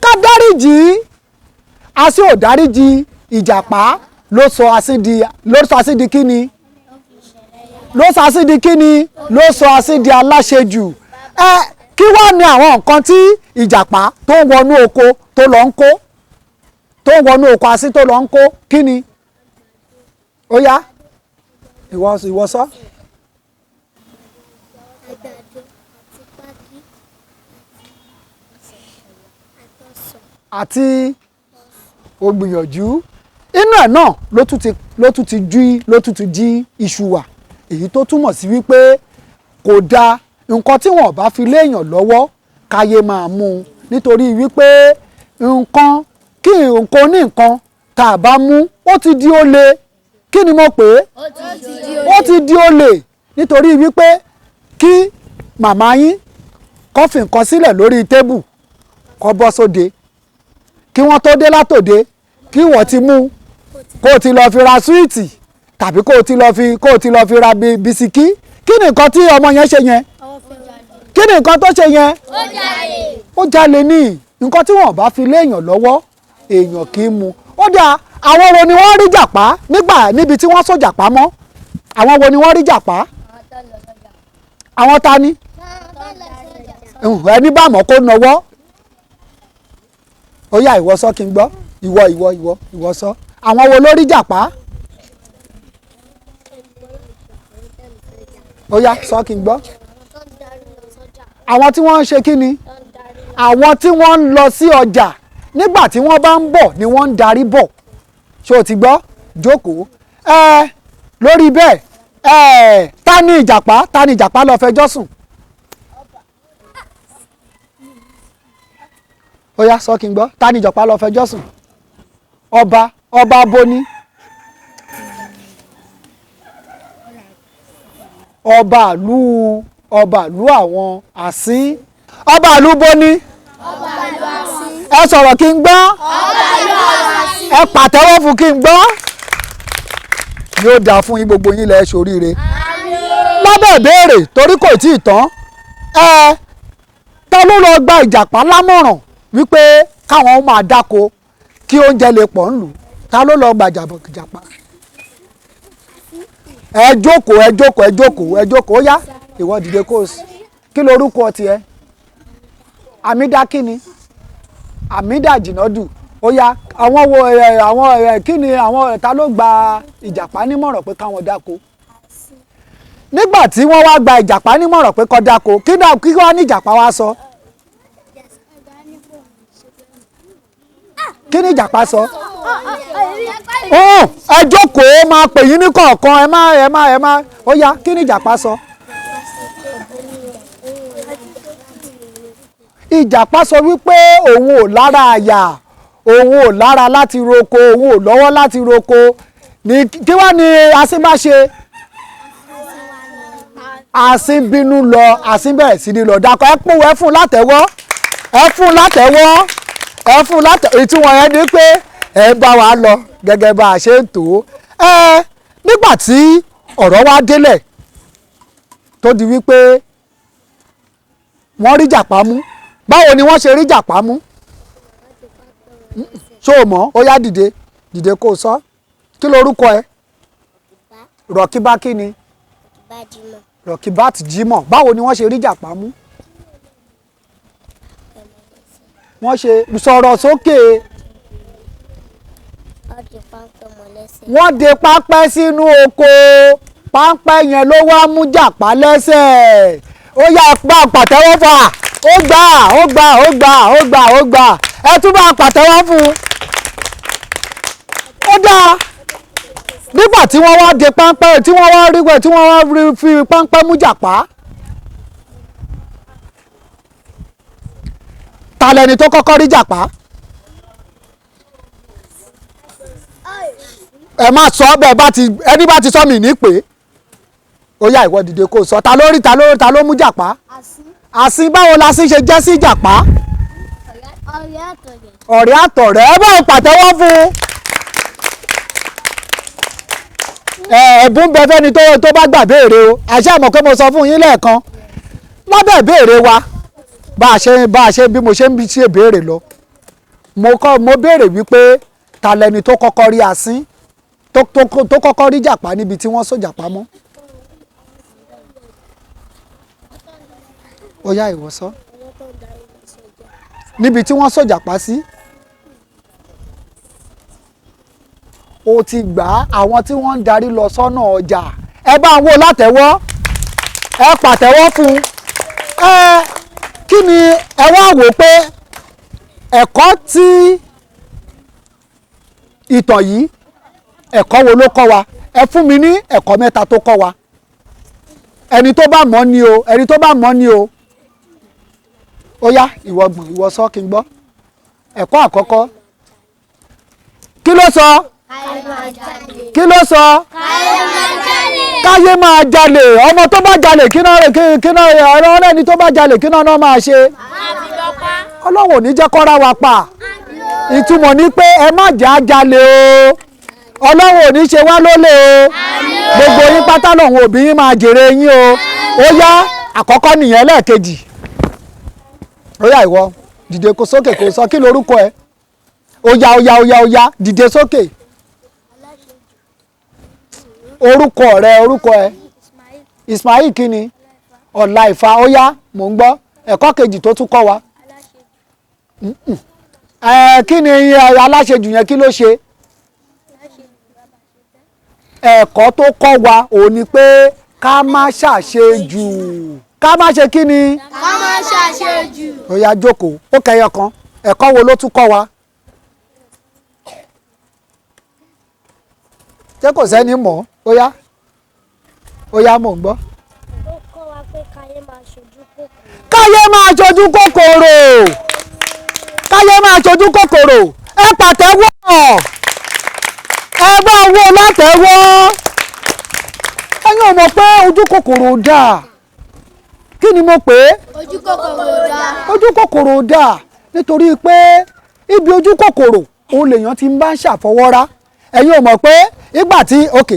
Ká dáríjì. Asín ò dáríjì ìjàpá, ló sọ asín di, ló sọ asín di kí ni? Ló sọ asín di kí ni? Ló sọ asín di aláṣejù. Ẹ kí wá ní àwọn nǹkan tí ìjàpá tó ń wọnú oko tó lọ ń kó, tó ń wọnú oko asín tó lọ ń kó, kí ni? Ó yá, ìwọ sọ. Àgbàdo àti pákí àtọsàn. Àti ó gbìyànjú. Inú ẹ̀ náà ló tún ti jí iṣu wà, èyí tó túmọ̀ sí wípé kò dáa nǹkan tí wọ́n bá fi léèyàn lọ́wọ́ káyé máa mú un, nítorí wípé nǹkan kí nǹkan ní nǹkan tá a bá mú, ó ti di olè. Kí ni mo pè é? Ó ti di olè. Nítorí wípé kí màmá yín kó fi nǹkan sílẹ̀ lórí tébù, kó bọ́ sóde, kí wọ́n tó dé látòde, kí wọ́n ti mú, kó o ti lọ fi ra súwìtì tàbí kó o ti lọ fi ra bisikí. Kí ni nǹkan tí ọmọ yẹn ṣe yẹn? Kí ni nǹkan tó ṣe yẹn? Ó jalè ní. Nǹkan tí wọ́n bá fi léèyàn lọ́wọ́, èèyàn kì í mu. Ó dáa, àwọn wo ni wọ́n rí jàpá nígbà níbi tí wọ́n sọ jàpá mọ́? Àwọn wo ni wọ́n rí jàpá? Àwọn ta ni? Ẹni bá mọ̀ kó nawọ́. Ó yá, ìwọ sọ kí n gbọ́. Ìwọ ìwọ ìwọ ìwọ sọ. Àwọn wo ló rí jàpá? Ó yá, sọ kí n gbọ́. Àwọn tí wọ́n ń ṣe kí ni? Àwọn tí wọ́n ń lọ sí ọjà, nígbà tí wọ́n bá ń bọ̀ ni wọ́n ń darí bọ̀. Ṣé o ti gbọ́? Jókòó. Ẹ lórí bẹ́ẹ̀, ẹ ta ni ìjàpá? Ta ni ìjàpá lọ fẹjọ́ sùn? Ó yá, sọ kí n gbọ́. Ta ni ìjàpá lọ fẹjọ́ sùn? Ọba boni? Ọba ìlú àwọn àsín. Ọba ìlú boni? Ẹ sọ̀rọ̀ kí n gbọ́. Ẹ pàtẹ́wọ́ fún kí n gbọ́. Yóò dáa fún yín, gbogbo yín lẹ ṣoríire. Lábẹ́ ìbéèrè, torí kò tí ì tán, ẹ ta ló lọ gba ìjàpá lámọ̀ràn wípé káwọn máa dáko kí oúnjẹ lè pọ̀ ńlù? Ta ló lọ gba ìjàpá? Ẹ jókòó, ẹ jókòó, ẹ jókòó, ẹ jókòó. Ó yá, ìwọ dìde kó o sí. Kí lorúkọ tiẹ̀? Àmídá. Kí ni Àmídà Jìnàdù? Ó yá, àwọn wo ẹ àwọn ẹ kí ni àwọn, ta ló gba ìjàpá nímọ̀ràn pé káwọn dáko? Nígbà tí wọ́n wá gba ìjàpá nímọ̀ràn pé kó dáko, kí náà kí wá ní ìjàpá wá sọ? Kí ni ìjàpá sọ? Ó ẹ jókòó, máa pè yín ní kọ̀ọ̀kan. Ẹ má ẹ má ẹ má. Ó yá, kí ni ìjàpá sọ? Ìjàpá sọ wípé òun ò lára àyà, òun ò lára láti roko, òun ò lọ́wọ́ láti roko ní. Kí wá ní asín bá ṣe? Asín bínú lọ, asín bẹ̀rẹ̀ sí ní lọ dákọ̀. Ẹ pòwọ́, ẹ fún látẹ̀wọ́, ẹ fún látẹ̀wọ́, ẹ fún látẹ̀wọ́. Ìtumọ̀ yẹn ni pé Ẹ bá wa lọ gẹ́gẹ́ bá a ṣe ń tò ó. Ẹ nígbà tí ọ̀rọ̀ wa délẹ̀ tó di wípé wọ́n rí jàpá mú, báwo ni wọ́n ṣe rí jàpá mú? Ṣó o mọ̀? Ó yá, dìde, dìde kó o sọ. Kí lorúkọ ẹ? Rọ̀kíbá kí ni? Bájímọ̀. Rọ̀kíbát Jímọ̀. Báwo ni wọ́n ṣe rí jàpá mú? Wọ́n ṣe sọ̀rọ̀ sókè. Wọ́n di páńpẹ́ mọ́ lẹ́sẹ̀. Wọ́n de páńpẹ́ sínú oko, páńpẹ́ yẹn ló wá mú jàpá lẹ́sẹ̀. Ó yá, bá a pàtẹ́wọ́ fà. Ó gbà, ó gbà, ó gbà, ó gbà, ó gbà. Ẹ tún bá a pàtẹ́wọ́ fún un. Ó dáa. Nígbà tí wọ́n wá de páńpẹ́, tí wọ́n wá rí wẹ̀, tí wọ́n wá rí fi páńpẹ́ mú jàpá, ta lẹni tó kọ́kọ́ rí jàpá? Ẹ má sọ bẹ́ẹ̀, bá ti ẹni bá ti sọ mí ní pé ó yá, ìwọ dìde kó sọ. Ta ló rí, ta ló, ta ló mú jàpá? Àsín. Báwo la sín ṣe jẹ́ sí jàpá? Ọ̀rẹ́ àtọ̀rẹ́. Ọ̀rẹ́ àtọ̀rẹ́. Ẹ bá ń pàtẹ́wọ́ fún un. Ẹ ẹ̀bùn bẹ fẹ́ni tó bá gbà béèrè o. Àṣé àmọ̀ pé mo sọ fún yín lẹ́ẹ̀kan lábẹ́ ìbéèrè wa, bá a ṣe bí mo ṣe ń ṣe béèrè lọ, mo kọ́ mo béèrè wípé ta lẹni tó kọ́kọ́ rí asín, tó kọ́kọ́ rí jàpá níbi tí wọ́n sọ jàpá mọ́? Ó yá, ìwọ sọ. Níbi tí wọ́n sọ jàpá sí. Ó ti gbà á. Àwọn tí wọ́n ń darí lọ sọ́nà ọjà. Ẹ bá ń wo látẹ̀wọ́, ẹ pàtẹ́wọ́ fún un. Ẹ kí ni ẹ wá wò pé ẹ̀kọ́ tí ìtàn yìí, ẹ̀kọ́ wo ló kọ́ wa? Ẹ fún mi ní ẹ̀kọ́ mẹ́ta tó kọ́ wa. Ẹni tó bá mọ̀ ni o, ẹni tó bá mọ̀ ni o. Ó yá, ìwọ gbọ̀n, ìwọ sọ kí n gbọ́. Ẹ̀kọ́ àkọ́kọ́, kí ló sọ? Kí ló sọ? Káyé máa jalè. Ọmọ tó bá jalè, kí náà kí náà ọ̀rọ̀ ọlẹ́ni tó bá jalè, kí náà náà máa ṣe? Ọlọ́run ò ní jẹ́ kọ́ra wa pa. Ìtumọ̀ ni pé ẹ má jẹ́ á jalè o. Ọlọ́run ò ní ṣe wá lólè o. Gbogbo yín pátá lòun òbí yín máa jèrè yín o. Ó yá, àkọ́kọ́ nìyẹn. Lẹ́ẹ̀kejì, ó yá, ìwọ dìde kó sókè kó sọ. Kí lorúkọ ẹ? Ó yá, ó yá, ó yá, ó yá, dìde sókè. Orúkọ rẹ, orúkọ ẹ? Ismail kí ni? Ọ̀la ìfà. Ó yá, mò ń gbọ́. Ẹ̀kọ́ kejì tó tún kọ́ wa. Ẹ kí ni aláṣejù yẹn, kí ló ṣe? Ẹ̀kọ́ tó kọ́ wa òun ni pé ká má ṣàṣejù. Ká má ṣe kí ni? Ká má ṣàṣejù. Ó yá, jókòó. Ó kẹyọ kan. Ẹ̀kọ́ wo ló tún kọ́ wa? Ṣé kò sẹ́ni mọ̀? Ó yá, ó yá, mò ń gbọ́. Ó kọ́ wa pé káyé máa ṣojú kòkòrò. Káyé máa ṣojú kòkòrò, káyé máa ṣojú kòkòrò. Ẹ pàtẹ́wọ́, ẹ bá wo látẹ́wọ́. Ẹ̀yin ò mọ̀ pé ojú kòkòrò dáa? Kí ni mo pè é? Ojú kòkòrò dáa. Ojú kòkòrò dáa, nítorí pé ibi ojú kòkòrò òun lèèyàn ti ń bá ń ṣàfọwọ́rá. Ẹ̀yin ò mọ̀ pé ìgbà tí ok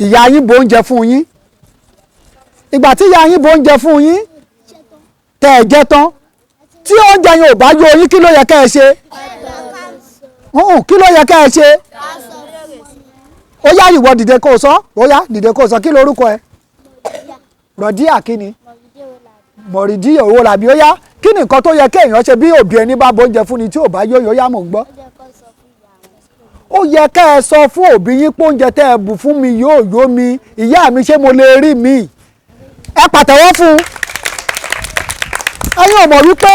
ìyá yín bo oúnjẹ fún yín, ìgbà tí ìyá yín bo oúnjẹ fún yín tẹ́ ẹ jẹ tán, tí oúnjẹ yẹn ò bá yó yín, kí ló yẹ kẹ́ ẹ ṣe? Kí ló yẹ kẹ́ ẹ ṣe? Ó yá, ìwọ dìde kó o sọ. Ó yá, dìde kó o sọ. Kí lorúkọ ẹ? Rọ̀díà kí ni? Mọ̀rìdíyà owó làbí. Ó yá, kí ni nǹkan tó yẹ kéèyàn ṣe bí òbí ẹni bá bo oúnjẹ fún ni tí ò bá yó yín? Ó yá, mò ń gbọ́. Ó yẹ ká ẹ sọ fún òbí yín pé oúnjẹ tẹ́ ẹ bù fún mi yóò yó mi, ìyá mi, ṣé mo lè rí mi? Ẹ pàtẹ́wọ́ fún un. Ẹ̀yin ò mọ̀ wípé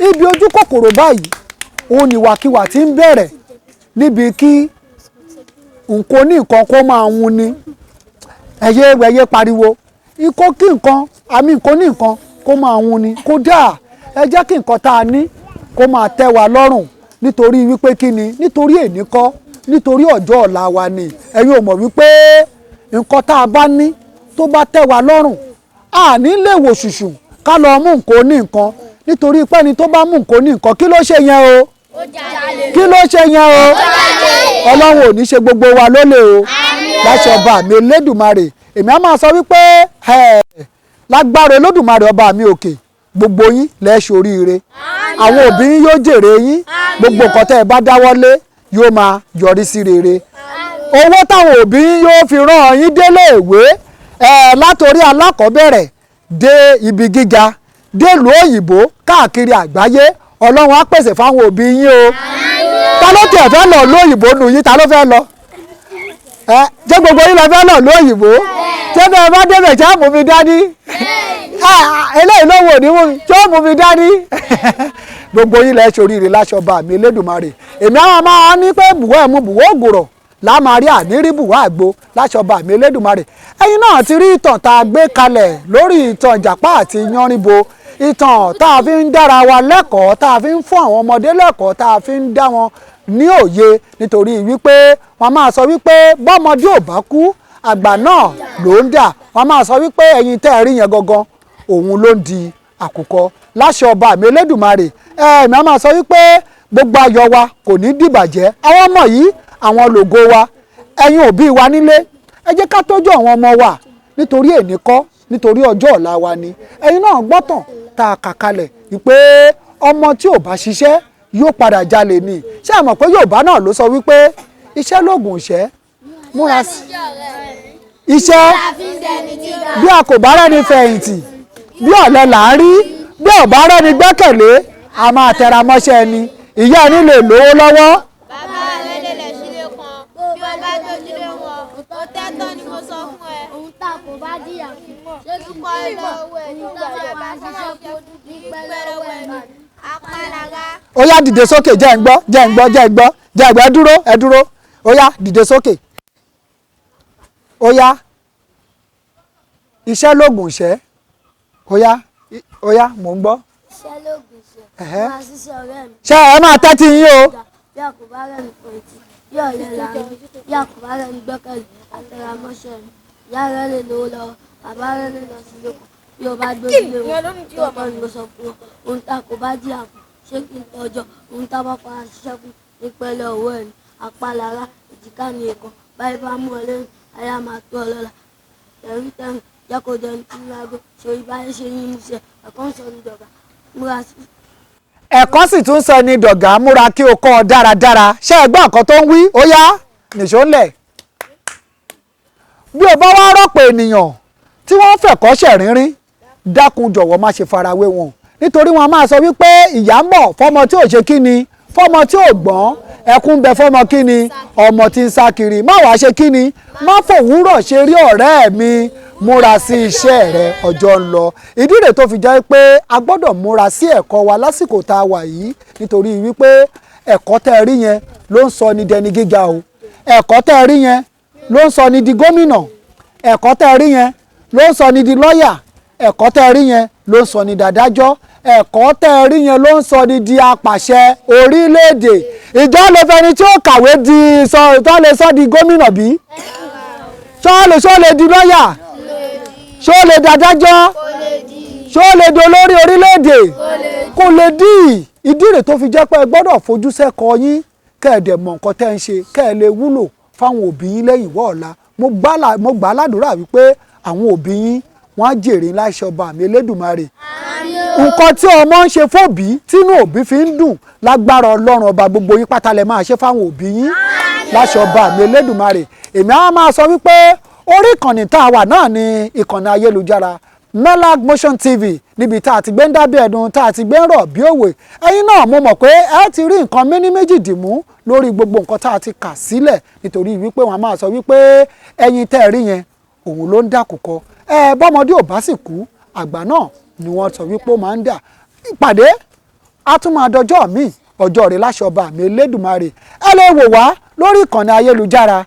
ibi ojú kòkòrò báyìí òun ìwàkiwà ti ń bẹ̀rẹ̀, níbi kí nǹkan ní nǹkan kó máa wun ni. Ẹ̀yẹ ẹ̀yẹ pariwo ikọ́ kí nǹkan àmì nǹkan ní nǹkan kó máa wun ni. Kódà ẹ jẹ́ kí nǹkan tá a ní kó máa tẹ́ wa lọ́rùn, nítorí wípé kí ni? Nítorí èní kọ́, nítorí ọjọ́ ọ̀la wa ni. Ẹ̀yin ò mọ̀ wípé nǹkan tá a bá ní tó bá tẹ́ wa lọ́rùn, a ní lè wò ṣùṣù ká lọ mú nǹkan ní nǹkan, nítorí pé ẹni tó bá mú nǹkan ní nǹkan, kí ló ṣe yẹn o? Kí ló ṣe yẹn o? Ọlọ́run ò ní ṣe gbogbo wa lólè o, láṣẹ ọba mi Elédùmarè. Èmi á máa sọ wípé lágbára Olódùmarè ọba mi òkè, gbogbo yín lẹ́ ṣoríire, àwọn òbí yín yóò jèrè yín, gbogbo nǹkan tẹ́ ẹ bá dáwọ́lé yóò máa yọrí sí rere. Owó táwọn òbí yín yóò fi rán yín délé ìwé látòrí alákọ̀ọ́bẹ̀rẹ̀ dé ibi gíga délùú òyìnbó káàkiri àgbáyé, Ọlọ́run á pèsè fáwọn òbí yín o. Ta ló tiẹ̀ fẹ́ lọ lóyìnbó nù yín? Ta ló fẹ́ lọ? Jẹ́ gbogbo yín lọ fẹ́ lọ lóyìnbó? Ṣé bẹ́ẹ̀ bá débẹ̀ ṣé á mú mi dání? Eléyìí ló wò ní mú mi, ṣé ó mú mi dání? Gbogbo yín lẹ́ ṣoríire láṣọ bá mi Elédùmarè. Èmi àwọn máa ní pé bùwọ́ ẹ̀ mú bùwọ́ ògùrọ̀ láàmà rí ànírí bùwọ́ àgbo láṣọ bá mi Elédùmarè. Ẹ̀yin náà ti rí ìtàn tá a gbé kalẹ̀ lórí ìtàn Ìjàpá àti Yánríbo, ìtàn tá a fi ń dára wa lẹ́kọ̀ọ́, tá a fi ń fún àwọn ọmọdé lẹ́kọ̀ọ́, tá a fi ń dá wọn ní òye, nítorí wípé wọ́n máa sọ wípé bọ́mọdé ò bá kú àgbà náà ló ń dà. Wọ́n máa sọ wípé ẹ̀yin tẹ́ ẹ rí yẹn gangan òun ló ń di àkùkọ láṣẹ ọba mi Elédùmarè. Ẹ̀ẹ̀mí a máa sọ wípé gbogbo ayọ̀ wa kò ní dìbàjẹ́. Àwọn ọmọ yìí àwọn lògo wa. Ẹ̀yin òbí wa nílé, ẹ jẹ́ ká tọ́jú àwọn ọmọ wa nítorí èní kọ́, nítorí ọjọ́ ọ̀la wa ni. Ẹ̀yin náà gbọ́tàn tá a kà kalẹ̀ wípé ọmọ tí ò bá ṣiṣẹ́ yóò padà jalè ni. Ṣé ẹ mọ̀ pé Yorùbá náà ló sọ wípé iṣẹ́ lóògùn ìṣẹ́, múra sí iṣẹ́, bí a kò bá rẹ́ni fẹ̀yìntì bí ọ̀lẹ là ń rí, bí ò bá rẹ́ni gbẹ́kẹ̀lé a máa tẹra mọ́ṣẹ́ ẹni. Ìyá ẹni lè lówó lọ́wọ́. Bàbá rẹ lè lẹ̀ sílé kan, bí wọ́n bá dójúlé wọn, ó tẹ́tọ́ ni mo sọ fún ẹ. Ohun tá a kò bá jìyà fún, ṣé kí n Kọ́ ẹ lọ́wọ́ ẹ ohun tá a bá ṣiṣẹ́ fún ní pẹ́ lọ́wọ́ ẹni. Apálára. Ó yá dìde sókè, jẹ́ ń gbọ́, jẹ́ ń gbọ́, jẹ́ ń gbọ́, jẹ́ ń gbọ́, ẹ dúró, ẹ dúró. Ó yá dìde sókè. Ó yá iṣẹ́ lóògùn ìṣẹ́. Ó yá, ó yá, mò ń gbọ́. Iṣẹ́ lóògùn ìṣẹ́, máa ṣiṣẹ́ ọ̀rẹ́ mi. Ṣé ẹ máa tẹ́tí yín o? Bí a kò bá rẹ́ni fẹ̀yìntì bí ọ̀lẹ là ń rí, bí a kò bá rẹ́ni gbẹ́kẹ̀lé àtẹramọ́ṣẹ́ mi. Ìyá rẹ lè lówó lọ́wọ́, bàbá rẹ lè lọ sílé kan, bí o bá gbójúlé wọn, tọ́tọ́ ni mo sọ fún ọ. Ohun tá a kò bá jìyà fún, ṣé kí n tọ́jọ́? Ohun tá a bá fara ṣiṣẹ́ fún ní pẹ́lẹ́ ọwọ́ ẹni. Apálára, èjìká ni èèkàn, báyìí bá mú ọ lẹ́yìn, aya máa tó ọ lọ́la. Tẹ̀ríntẹ̀rín, jẹ́ kó dẹni tí ń lágó, ṣòrí báyé ṣe yín múṣẹ, ẹ̀kọ́ ń sọ ní dọ̀gá, múra sí. Ẹ̀kọ́ sì tún sọ ní dọ̀gá, múra kí o kọ́ ọ dáradára. Ṣé ẹ gbọ́ nǹkan tó ń wí? Ó yá nìṣó ńlẹ̀. Bí o bá wá rọ́pò ènìyàn tí wọ́n fẹ̀kọ́ ṣẹ̀rínrín, dákun jọ̀wọ́ má ṣe farawé wọn, nítorí wọn máa sọ wípé ìyá ń bọ̀ fọmọ tí ò ṣe kí ni, fọmọ tí ò gbọ́n, ẹkún bẹ fọmọ kí ni, ọmọ tí ń sá kiri. Má wàá ṣe kí ni, má fòwúrọ̀ ṣe rí ọ̀rẹ́ mi, múra sí iṣẹ́ rẹ, ọjọ́ ń lọ. Ìdí rẹ̀ tó fi jẹ́ pé a gbọ́dọ̀ múra sí ẹ̀kọ́ wa lásìkò tá a wà yìí, nítorí wípé ẹ̀kọ́ tẹ́ ẹ rí yẹn ló ń sọ ní dẹni gíga o. Ẹ̀kọ́ tẹ́ ẹ rí yẹn ló ń sọ ní di gómìnà. Ẹ̀kọ́ tẹ́ ẹ rí yẹn ló ń sọ ní di lọ́yà. Ẹ̀kọ́ tẹ́ ẹ rí yẹn ló ń sọ ní dàdájọ́. Ẹ̀kọ́ tẹ́ ẹ rí yẹn ló ń sọ ní di apàṣẹ orílẹ̀-èdè. Ìjọ lè fẹni tí ó kàwé di sọ, tó lè sọ di gómìnà bí? Ṣó lè di lọ́yà? Ṣó lè dàdájọ́? Ṣó lè di olórí orílẹ̀-èdè? Kò lè dì. Ìdí rẹ̀ tó fi jẹ́ pé ẹ gbọ́dọ̀ fojú sẹ́kọ̀ọ́ yín, kẹ́ ẹ dẹ̀ mọ̀ nǹkan tẹ́ ń ṣe, kẹ́ ẹ lè wúlò fáwọn òbí yín lẹ́yìn ìwọ́ ọ̀la. Mo gbà á ládùúrà wípé àwọn òbí yín wọ́n á jèrè láṣẹ ọba mi Elédùmarè. Nǹkan tí ọmọ ń ṣe fóbìí tínú òbí fi ń dùn, lágbára Ọlọ́run ọba gbogbo yín pátá lẹ máa ṣe fáwọn òbí yín láṣẹ ọba mi Elédùmarè. Èmi á máa sọ wípé orí ìkànnì tá a wà náà ni ìkànnì ayélujára Melag Motion TV, níbi tá a ti gbé ń dábẹ́ ẹ̀dùn, tá a ti gbé ń rọ̀ bí òwe. Ẹ̀yin náà mo mọ̀ pé ẹ ti rí nǹkan méní méjì dìmú lórí gbogbo nǹkan tá a ti kà sílẹ̀, nítorí wípé wọ́n á máa sọ wípé ẹyin tẹ́ ẹ rí yẹn òun ló ń dàkùkọ. Ẹ bọ́mọdé ò bá sì kú, àgbà náà ni wọ́n sọ wípé ó máa ń dà. Ìpàdé á tún máa dọjọ́ míì, ọjọ́ rẹ̀ láṣẹ ọba mi Elédùmarè. Ẹ lè wò wá lórí ìkànnì ayélujára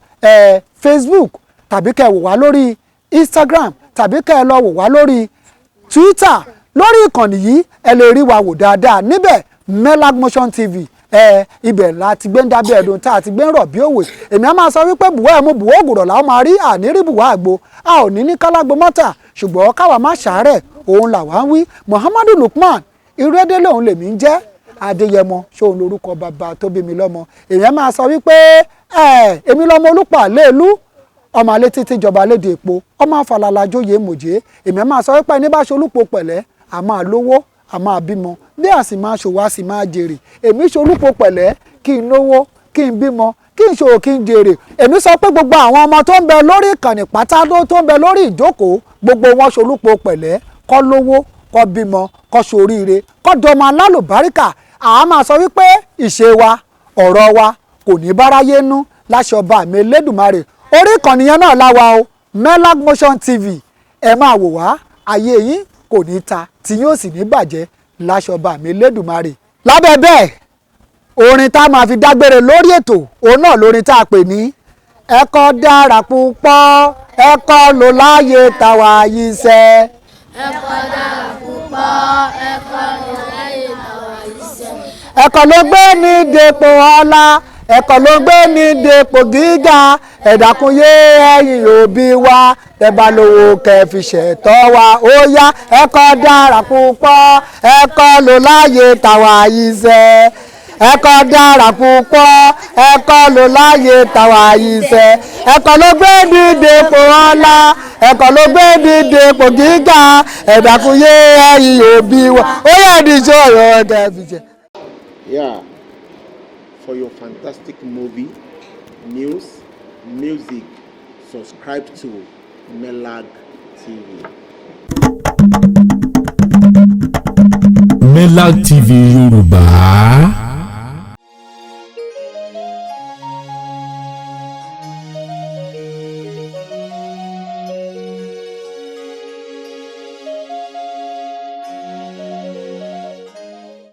Facebook, tàbí kẹ́ ẹ wò wá lórí Instagram, tàbí kẹ́ ẹ lọ wò wá lórí Twitter. Lórí ìkànnì yìí ẹ lè rí wa wò dáadáa níbẹ̀, Melag Motion TV. Ibẹ̀ la ti gbé ń dábẹ́ ẹ̀dùn tá a ti gbé ń rọ̀ bí òwe. Èmi á máa sọ wípé bùwá ẹ̀mú bùwá ògùrọ̀ làwọn máa rí, àní rí bùwá àgbo, a ò ní ní kálágbó mọ́tà, ṣùgbọ́n káwa má ṣàárẹ̀ òun làwa ń wí. Muhammadu Lukman Ìrẹ́dẹ́lẹ̀ òun lèmi ń jẹ́. Adéyẹmọ ṣóun lórúkọ bàbá tó bí mi lọ́mọ. Èèyàn máa sọ wípé ẹ èmi lọ́mọ Olúpọ̀ àléèlú, ọmọ alẹ́ títí jọba léde èpo, ọmọ àfàlàlà jóyè mòjé. Èmi máa sọ wípé ẹni bá ṣolúpo pẹ̀lẹ́, a máa lówó, a máa bímọ, bí a sì máa ṣòwò, a sì máa jèrè. Èmi ṣolúpo pẹ̀lẹ́ kí n lówó, kí n bímọ, kí n ṣòwò, kí n jèrè. Èmi sọ pé gbogbo àwọn ọmọ tó ń bẹ lórí ìkànnì pátá tó ń bẹ lórí ìjókòó, gbogbo wọn ṣolúpo pẹ̀lẹ́, kọ́ lówó, kọ́ bímọ, kọ́ ṣoríire, kọ́ dọmọ alálùbáríkà. Àá máa sọ wípé ìṣe wa, ọ̀rọ̀ wa kò ní báráyé nú láṣẹ ọba mi Elédùmarè. Orí ìkànnì yẹn náà láwa o, Melag Motion TV. Ẹ máa wò wá, ayé yín kò ní ta tí yóò sì ní bàjẹ́ láṣẹ ọba mi Elédùmarè. Lábẹ́ bẹ́ẹ̀, orin tá a máa fi dágbére lórí ètò, òun náà lórin tá a pè ní ẹ̀kọ́ dára púpọ̀, ẹ̀kọ́ ló láyé táwa yìí sẹ́. Ẹ̀kọ́ dára púpọ̀, ẹ̀kọ́ ló láyé táwa yìí sẹ́. Ẹ̀kọ́ ló gbé ní dépò ọlá, ẹ̀kọ́ ló gbé ní dépò gíga. Ẹ̀dàkúnyé ẹ̀yin òbí wa, tẹ́ bá lówó kẹ́ fi ṣẹ̀tọ́ wa. Ó yá, ẹ̀kọ́ dára púpọ̀, ẹ̀kọ́ ló láyé táwa yìí sẹ́. Ẹ̀kọ́ dára púpọ̀, ẹ̀kọ́ ló láyé táwa yìí sẹ́. Ẹ̀kọ́ ló gbé ní dépò ọlá, ẹ̀kọ́ ló gbé ní dépò gíga. Ẹ̀dàkúnyé ẹ̀yin òbí wa, ó yá, ìdíjọ́ ọ̀rọ̀ kẹ́ fi ṣẹ̀. Yeah, for your fantastic movie, news, music, subscribe to Melag TV. Melag TV Yorùbá.